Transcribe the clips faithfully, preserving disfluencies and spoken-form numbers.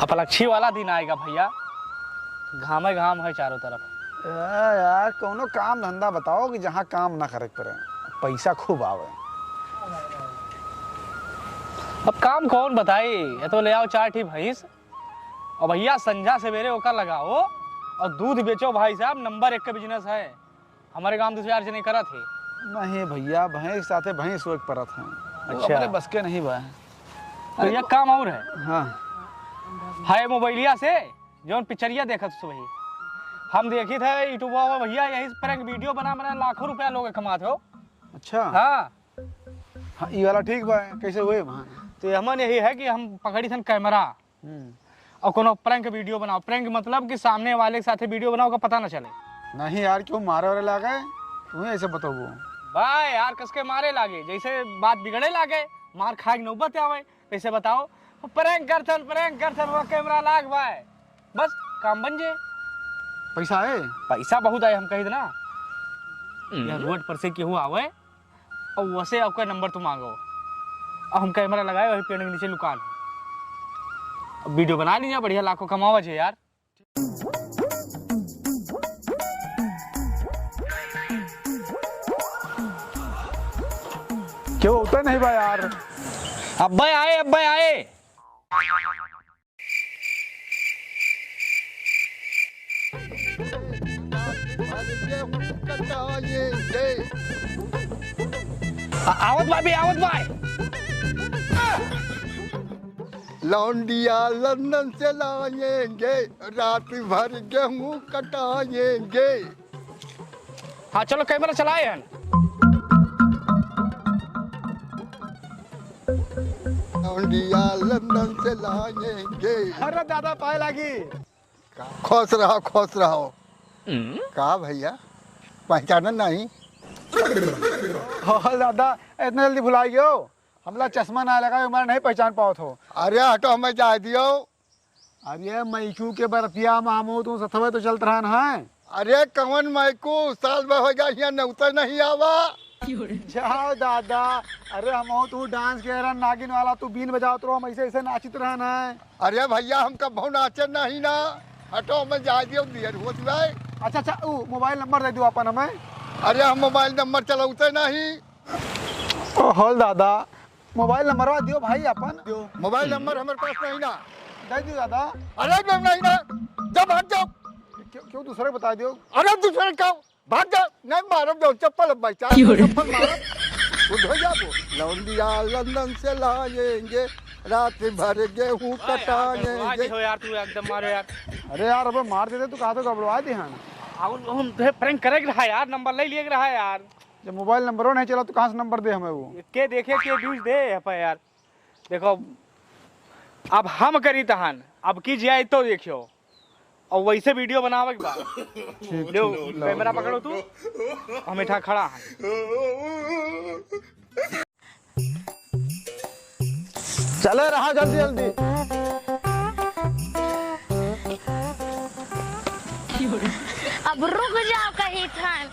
अपलक्षी वाला दिन आएगा भइया, घामे घाम है चारों तरफ। ए यार, कौनो काम धंधा बताओ कि जहाँ काम ना करे के पड़े, पैसा खूब आवे। अब काम कौन बताई, ये तो ले आओ चार ठी भैंस और भइया संझा सवेरे ओका लगाओ और दूध बेचो भाई साहब, नंबर एक का business है। हमरे गाँव दूसरे यार जने करत है। नहीं भइया, भैंस साथे भैंस होए के परत है, वो अच्छा। अपने बस के नहीं बा। तो अरे एक काम और है। हाँ। हाय मोबाइलिया से जौन पिक्चरिया देखत सुबह हम देखित है YouTube पर भइया, यही prank video बना बना लाखों रुपया लोग कमात हो। अच्छा। हाँ। हाँ, ई वाला ठीक बा, कैसे हुए वहाँ? तो हमन यही है कि हम पकड़ी थन कैमरा हम्म। और कोनो prank video बनाओ। Prank मतलब कि सामने वाले के साथे video बनाओ, ओका पता ना चले। नहीं यार, क्यों मारे वारे लागे? तुम्हें ऐसे बताओ। बा यार, कसके मारे लागे, जैसे बात बिगड़े लागे, मार खाए के नौबत आवे, कैसे बताओ? Prank करथन, prank करथन, वो कैमरा लाग बा, बस काम बन जे। पैसा है? पैसा बहुत आए, हम कही ना। हम्म। यह रोड पर से केहू आवे, और वसे आपका नंबर तू मांगो, और हम कैमरा लगाए वही पेड़ के नीचे लुकान। अब video बना लीजिए, बढ़िया लाखों कमावा जे यार। क्यों होता नहीं बा यार? अब्बे आए, अब्बे आए। आ-, आवत बा बे, आवत बा। लौंडिया लंदन से लाएंगे, रात भर गेहूं कटाएंगे। हाँ, चलो, कैमरा चलाए हन। लौंडिया लंदन से लाएंगे। अरे दादा, पाए लागी। खुश रहो, खुश रहो। हम्म? का भइया, पहचानन नहीं? हो दादा, इतना जल्दी भुलाइ गयो? हमला चश्मा ना लगाए, हमारा नहीं पहचान पावत हो। अरे हटो, हमें जाए दियो। अरे मैकू के बरतिया मामू, तू सथवे तो चलत रहन है। अरे कवन मैकू, साल भर हो गया यहाँ नौते नहीं आवा। जाओ दादा, अरे हम तू dance के रहन नागिन वाला, तू बीन बजावत रहो, हम ऐसे ऐसे नाचित रहन है। अरे भइया, हम कबहू नाचे नहीं ना, हटो, हमें जाए दियो, देर होत बा। अच्छा अच्छा, ऊ मोबाइल नंबर दे दियो अपन हमें। अरे हम मोबाइल नंबर चलौते नहीं। ओहो दादा, मोबाइल नंबरवा दियो भाई अपन। मोबाइल नंबर हमारे पास नहीं ना। दे दियो दादा। अरे नहीं, नहीं ना, जब हट जाओ। क्यों, क्यों दूसरे को बता दियो? अरे दूसरे का भाग जा, नहीं मारब जो चप्पल अब भाई, चार क्यों रे? चप्पल मारब। खुद हो जाबो। लौंडिया लंदन से लाएंगे, रात भर गेहूं वाह यार, कटाएंगे। हो यार, तू एकदम मारो यार। अरे यार, अबे मार देते, तू कहा तो गड़बड़वा दे हन। आ, उन, उन तुहे prank करे के रहा यार, नंबर ले लिए के रहा यार। जब मोबाइल नंबरो नहीं चला, तो कहाँ से नंबर दे हमें वो? के देखे, के views दे है पे यार। देखो, अब हम करी तहन, अब की जाए तो देखियो। और वैसे video बनावे के बा। ठीक, लो, ठीक, लो, कैमरा लो। पकड़ो तू, हम इठा खड़ा हैं। चले रहा जल्दी जल्दी। अब रुक जाओ कही थन,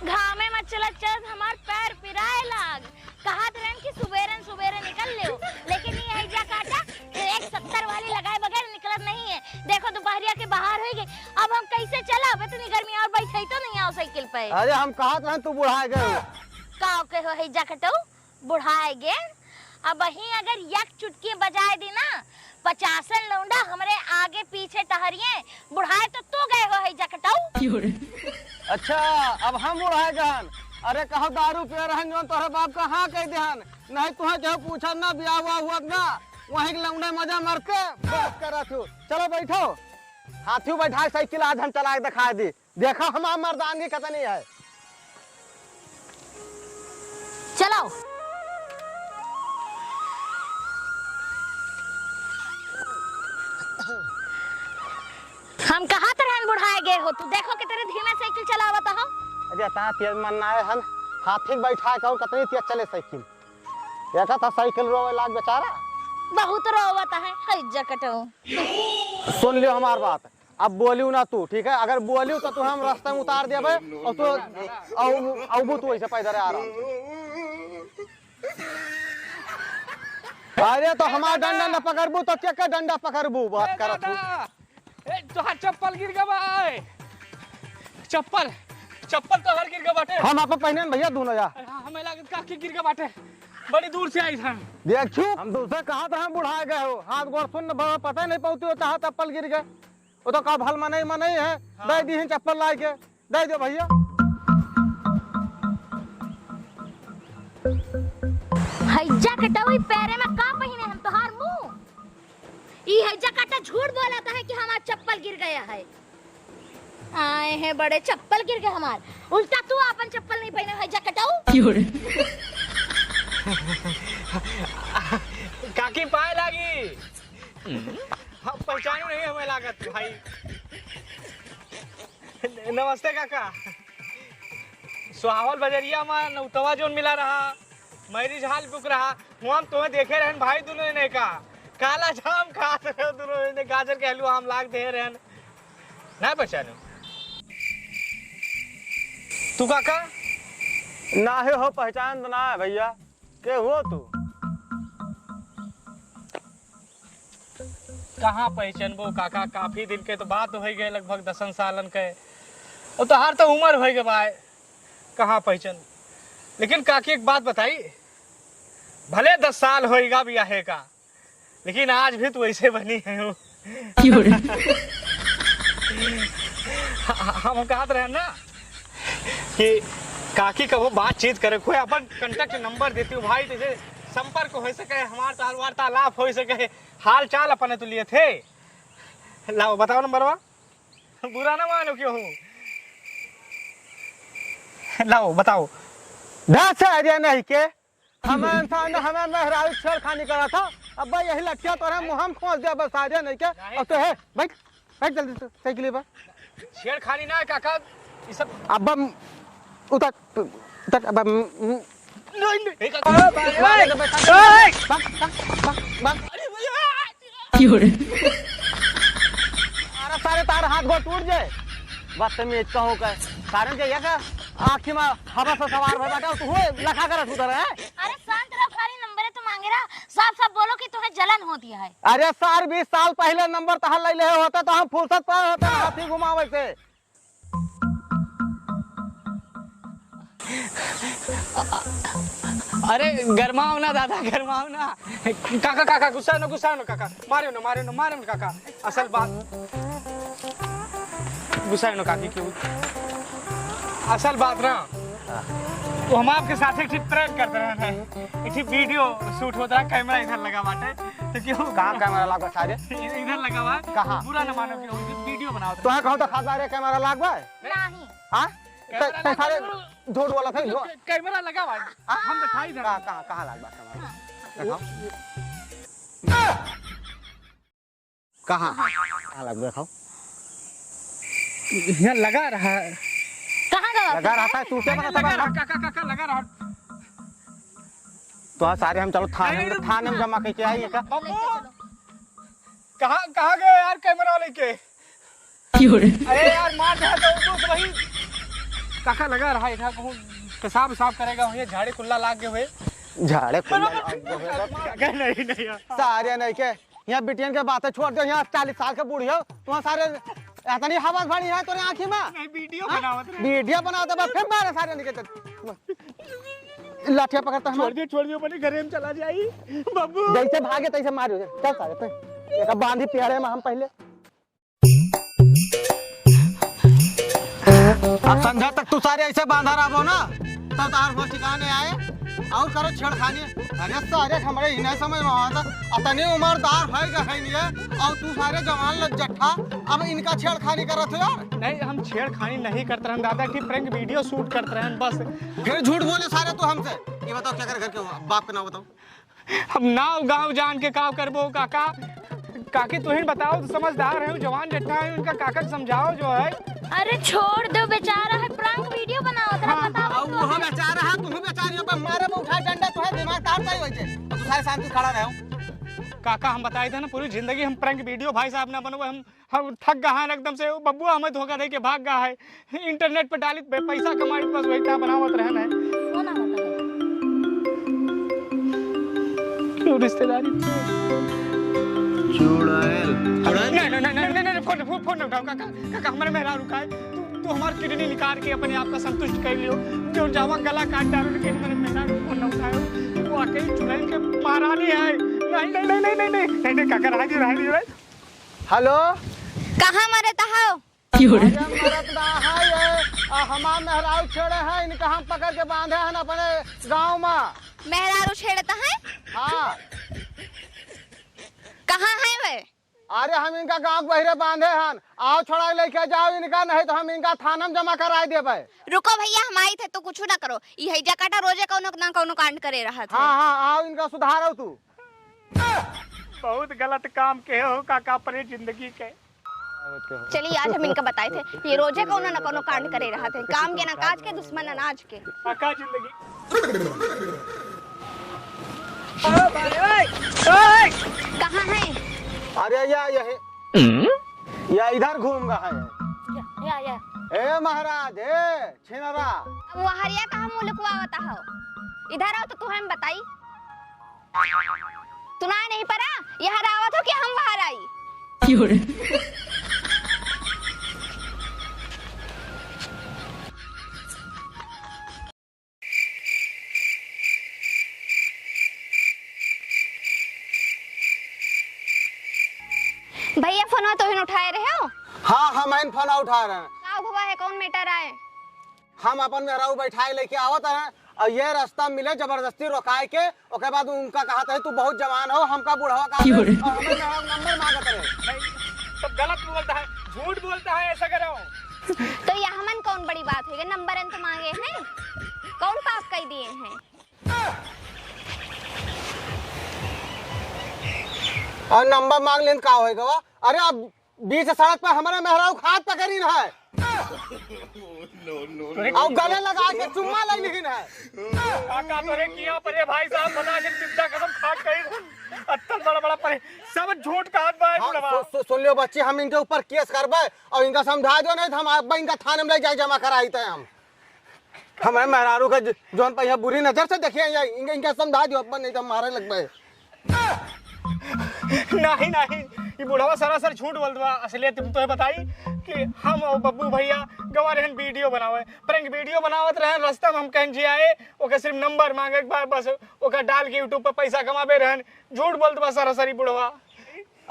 घामे में चलत चलत हमार पैर पिराए लाग। कहत रहन कि सुबेरन सुबेरे निकल लेओ, लेकिन ये हैजा काटा एक सत्तर वाली लगाए बगैर निकलत नहीं है। देखो दोपहरिया के बाहर होई गई, अब हम कैसे चलब? इतनी गर्मी और बैठे तो नहीं आओ साइकिल पे। अरे हम कहत रहन तू बुढ़ाए गए हो। का के हो हैजा कटऊ? बुढ़ाए गे? अब ही अगर एक चुटकी बजाए दी ना, पचासन लौंडा हमरे आगे पीछे टहरिए, बुढ़ाए तो तू गए हो हैजा कटऊ। अच्छा, अब हम बुढ़ाए गहन। अरे कहो दारू पिए रहन जौन तोहरे बाप का हाँ कह देहन, नहीं तुहे केहू पूछत ना, बियाह हुआ हुआ ना, वहीं के लौंडे मजा मार के बस करत हो। चलो बैठो, हाथियों बैठा के साइकिल आज हम चला के दिखा दी। देखो हमार मर्दानगी कितनी है। चलो। हम कहा तो रहन बुढ़ाए गए हो, तू देखो कितने धीमे साइकिल चलावत हो। अरे इतना तेज मन ना है, हम हाथी के बैठा के और कितनी तेज चले साइकिल। देखा था साइकिल रोवे लाग बेचारा। बहुत रोवत है, हैजा कटऊ। सुन लियो हमार बात, अब बोलियो ना तू, ठीक है? अगर बोलियो तो तू हम रास्ते में उतार देबे और तू, और, और वो तू ऐसे पैदल आ रहा। अरे तो ए हमार दादा। डंडा न पकड़बू तो के के डंडा पकड़बू? बात ए करत हूँ। दादा। ए, तोहार चप्पल गिर गवा है। चप्पल, चप्पल तोहार गिर गवा बाटे। हम आपन पहिने में भैया दोनों जा। अरे हाँ, हमें लागत काकी गिर गवा बाटे। बड़ी दूर से आई हम। देखियो, हम तुमसे कहा था हम बुढ़ा गए हो, हाथ गोड़ सुन्न भवा, पता ही नहीं पौती हो, चाहे चप्पल गिर गए। वो तो का भल मनई मनई है, हाँ। दे दी हैं चप्पल ला के। दे दे भैया। हैजा कटौई पैरे में का पहिने हम तोहार मुंह? ई हैजा कटा झूठ बोलत है कि हमार चप्पल गिर गया है। आए हैं बड़े, चप्पल गिर गए हमार। उल्टा तू आपन चप्पल नहीं पहिने हैजा कटऊ। क्यों रे? काकी पाए लागी। हम पहचानू नहीं हमें लागत भाई। नमस्ते काका। सुहावल बजरिया मा नौतवा जोन मिला रहा, मैरिज हॉल बुक रहा, हुआँ हम तुम्हें देखे रहन भाई, दुनो जने का काला जाम खात रहे, दुनो जने गाजर के हलवा हम लाग दे रहन, ना पहचानो तू काका? ना है हो, पहचान तो ना है भैया, के हो तू? कहाँ पहचानबो काका, काफी दिन के तो बात होइ गए, लगभग दसन सालन के। और तोहार तो उमर होइ गए बाय, कहाँ पहचान। लेकिन काकी एक बात बताई, भले दस साल होइगा बियाहे का, लेकिन आज भी तू ऐसे बनी है हो। क्यों रे? हम कहत रहे ना कि काकी कबो बातचीत करे, कोई अपन contact number देती हो भाई, जैसे संपर्क हो सके, हमार ताल वार्तालाप हो सके, हाल चाल अपने तो लिए थे। लाओ बताओ नंबरवा, बुरा ना मानो क्यों हूँ, लाओ बताओ। दस हजार नहीं के, हम इंसान, हमें मेहरारू छेड़खानी करा था। अब भाई यही लठिया तोरे मुंह में खोस दे बस, सारे नहीं के। नहीं। अब तो है, बैठ, बैठ जल्दी से साइकिल पर। छेड़खानी ना है काका, ये सब। अब हम उतर, उतर, अब हम, नहीं, नहीं। ए काका, मारे तो बैठा। ए! बक, बक, बक, बक। अरे भैया! क्यों रे? अरे सारे तार हाथ गोड़ टूट जाए। बदतमीज कहूँ का। सारन के ये का आँखी में हवा से सवार भर बैठा, तू हुए लखा करत उधर है। अरे शांत रहो, खाली नंबर है तो मांगे रहा, साफ साफ बोलो कि तुम्हें जलन होती है। अरे सार, बीस साल पहले नंबर तहार ले ले होते तो हम फुर्सत पर होते हाथी घुमावे से। अरे गरमाओ ना दादा, गरमाओ ना। काका, काका, गुस्सा न, गुस्सा न काका, मारे न, मारे न, मारे न काका। असल बात, गुस्सा न काकी क्यों? असल बात ना, तो हम आपके साथ एक ठे prank करते रहे हैं, एक ठे video shoot होता है, camera इधर लगा बाटे, तो क्यों? कहाँ camera लगा सारे? इधर लगा हुआ है। कहाँ? बुरा न मानो कि video बनाओ। तो है कहूँ तो खा सारे camera लाग बा? नहीं। हाँ? कैमरा ते, ते सारे झूठ बोलत है, झूठ। कैमरा लगा हुआ है। हाँ? हम दिखाई दे। कहाँ, कहाँ, कहाँ लाग बा कैमरा? दिखाओ। कहाँ? कहाँ लाग बा, दिखाओ। यहाँ लगा रहा है। कहाँ लगा? लगा रहा था, तू क्या अरे पता लगा था? रहा, काका, काका, लगा रहा। तो आज सारे हम चलो थाने में, अरे थाने में जमा करके आई है का? बाबू, कहाँ, कहाँ गए यार कैमरा लेके? क्यों रे? अरे यार, मार दे तो उस वही। काका लगा रहा है, इधर कहूँ पेशाब, पेशाब करेगा, हुए झाड़े कुल्ला लाग गए हुए। झाड़े कुल्ला लाग गए हुए। काका, नहीं, नहीं यार। सारे नहीं के, यहाँ बिटियन के बातें छोड़ दो, यहाँ चालीस साल के बूढ़ी हो, तुम सारे इतनी हवस भरी है तोरे आँखी में? नहीं, video हाँ? बनावत रहे। Video बनावत बा, फिर मारे सारे निकल। लाठिया पकड़ता हम। छोड़ दियो, छोड़ दियो, अपने घरे में चला जाई। बाबू। जैसे भागे तैसे मारो, चल सारे पे। एक बांधी पियारे में हम पहले। अब संझा तक तू सारे ऐसे बांधा रहबो ना, तब तार हो ठिकाने आए और करो छेड़खानी। अरे सारे हमरे ही नहीं समझ में आवता, अतने उम्रदार है गए हैं ये, और तू सारे जवान लग जट्ठा, अब इनका छेड़खानी करत हो यार। नहीं, हम छेड़खानी नहीं करते रहन दादा, की prank video shoot करते रहन बस। फिर झूठ बोले सारे तू हमसे। ये बताओ क्या कर घर के हो? बाप का नाम बताओ। हम नाव गाँव जान के का करबो काका? काकी तुहिन बताओ, तो समझदार है, जवान जट्ठा है, उनका काका के समझाओ जो है। अरे छोड़ दो, बेचारा है, prank video बनावत रहा, हाँ। बताओ अब वो बेचारा है, तुम बेचारी हो, पर मारे में उठा डंडा, तुम्हारा दिमाग तार तारी हो जाए। अब तू सारे शांति से खड़ा रहो। काका हम बताए थे ना, पूरी जिंदगी हम prank video भाई साहब ना बनवे, हम हम थक गए हैं एकदम से, बबुआ हमें धोखा दे के भाग गया है, internet पे डालित बे, पैसा कमाई बस वही तरह बनावत रहन है। कौन आवत है? रिश्तेदारी। चुड़ैल। नहीं, नहीं, नहीं, फोन, फोन, फोन न उठाओ, काका, काका, हमारे मेहरारू का है। तू, तू हमार किडनी निकाल के अपने आप का संतुष्ट कर लियो। जो जावा गला काट डालो, लेकिन हमारे मेहरारू फोन न उठाओ। तू वाकई चुड़ैल के महारानी है। नहीं, नहीं, काका, रहा दियो, रहा दियो, भाई। हेलो। कहाँ मरत हौ? अरे मरत ना है ये, आ, हमार मेहरारू छेड़े हैं, इनका हम पकड़ के बांधे हैं अपने गाँव में। मेहरारू छेड़त हैं? हाँ। कहाँ हैं वे? अरे हम इनका गाँव के बहिरे बांधे हैं, आओ छोड़ा लेके जाओ इनका, नहीं तो हम इनका थाना में जमा कराए देबे। रुको भैया, हम आई थे, तू कुछ ना करो, यही जकाटा रोजे कौनो ना कौनो कांड करे रहत है। हाँ, हाँ, आओ इनका सुधारो तू। बहुत गलत काम के हो काका, अपने जिंदगी के। चलिए, आज हम इनका बताए थे, ये रोजे कौनो न कौनो कांड करे रहत है। काम के ना काज के, दुश्मन अनाज के। काका जिंदगी। कहाँ है? अरे या, यही। या इधर घूम रहा है। या, या, या। ए महाराज, ए छिनरा। अब वहरिया कहाँ मुँह लुकवावता हो? इधर आओ तो तुम्हें हम बताई। सुनाई नहीं पड़ा? यहाँ आवत हो कि हम बाहर आई? क्यों रे? भैया, फोनवा तोहिन उठाए रहे हो? हाँ, हम आइन फोन उठा रहे हैं। का हुआ है, कौन मैटर आए? हम अपन मेहरारू बैठाए लेके आवत रहे और ये रास्ता मिले, जबरदस्ती रोकाए के, ओके बाद उनका कहत रहे, "तू बहुत जवान हो, हमका बुढ़वा कहा क्यों रे? और हमें मेहरारू नंबर मांगत रहे।" नहीं, सब गलत बोलता है, झूठ बोलता है, ऐसा करो। तो ये हमन कौन बड़ी बात है, ये नंबर तो मांगे हैं, कौन पाप कर दिए हैं? और नंबर मांग लेन का होएगा? अरे अब बीच सड़क पर हमारे मेहरारू के हाथ पकड़िन है। और गले लगा के चुम्मा ले लिहिन है। काका तोरे किया पर ये भाई साहब बता के जिंदा कसम खा के कही अत्तल बड़ा बड़ा परे सब झूठ कहत बा हाँ, बुढ़वा। सु-, सु-, सुन लियो बच्ची, हम इनके ऊपर केस करबे और इनका समझा दो, नहीं तो हम अब इनका थाने में ले जाए जमा कराई थे हम। हमारे मेहरारू का ज-, जौन पहिया बुरी नजर से देखिए, या इनका, इनका समझा दियो, अपन नहीं तो मारे लगबे। नहीं, नहीं, ये बुढ़वा सरासर झूठ बोलत बा। असलियत तुम तो बताई कि हम और बब्बू भैया गवा रहन वीडियो बनावे, prank वीडियो बनावत रहन, रास्ता में हम कहन जी आए, ओके सिर्फ नंबर मांगे के बा, बस ओका डाल के YouTube पर पैसा कमाबे रहन। झूठ बोलत बा सरासर ई बुढ़वा।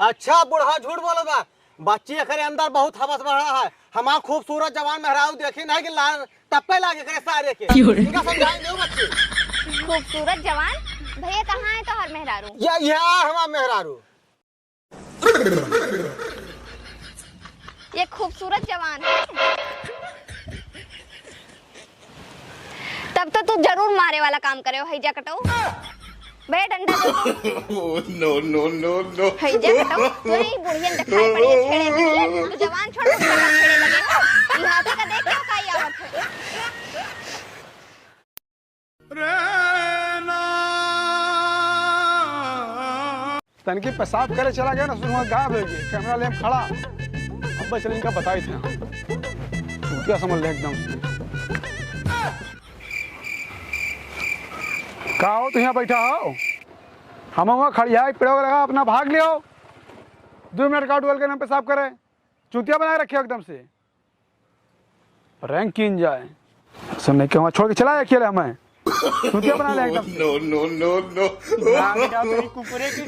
अच्छा, बुढ़वा झूठ बोलत बा, बच्ची एकरे अंदर बहुत हवस बढ़ा है। हमार खूबसूरत जवान मेहरारू देखी नहीं कि लाल टप्पे लागे करे सारे के। क्यों रे? इनका समझाई नहीं बच्ची। खूबसूरत जवान? भैया, कहाँ है तोहर मेहरारू? या, या हमार मेहरारू। ये खूबसूरत जवान है। तब तो तू जरूर मारे वाला काम करे हो, हैजा कटऊ। बे डंडा दे तो। Oh, no, no, no, no। हैजा कटऊ, तू ही बुढ़ियन दिखाई पड़ी है, छेड़े में। तू जवान छोड़, उसके बाद छेड़े लगे हो। ई हाथे का देख के का आवत है? तनकी पेशाब करे चला गया ना, सुनवा गायब हो गई। कैमरा ले हम खड़ा। अब चल इनका बताई थे। तू क्या समझ ले एकदम से। का हो, तू यहाँ बैठा हो? हम वहाँ खड़िया एक पेड़वा लगा, अपना भाग लियो। दो मिनट का उठवल के ना पेशाब करे। चूतिया बनाए रखे एकदम से। Prank कीन जाए। सुन नहीं के वहाँ छोड़ के चला जाए अकेले हमें। चूतिया बना ले एकदम से। No, no, no, no। ना बेटा, तेरी कुकुरे की।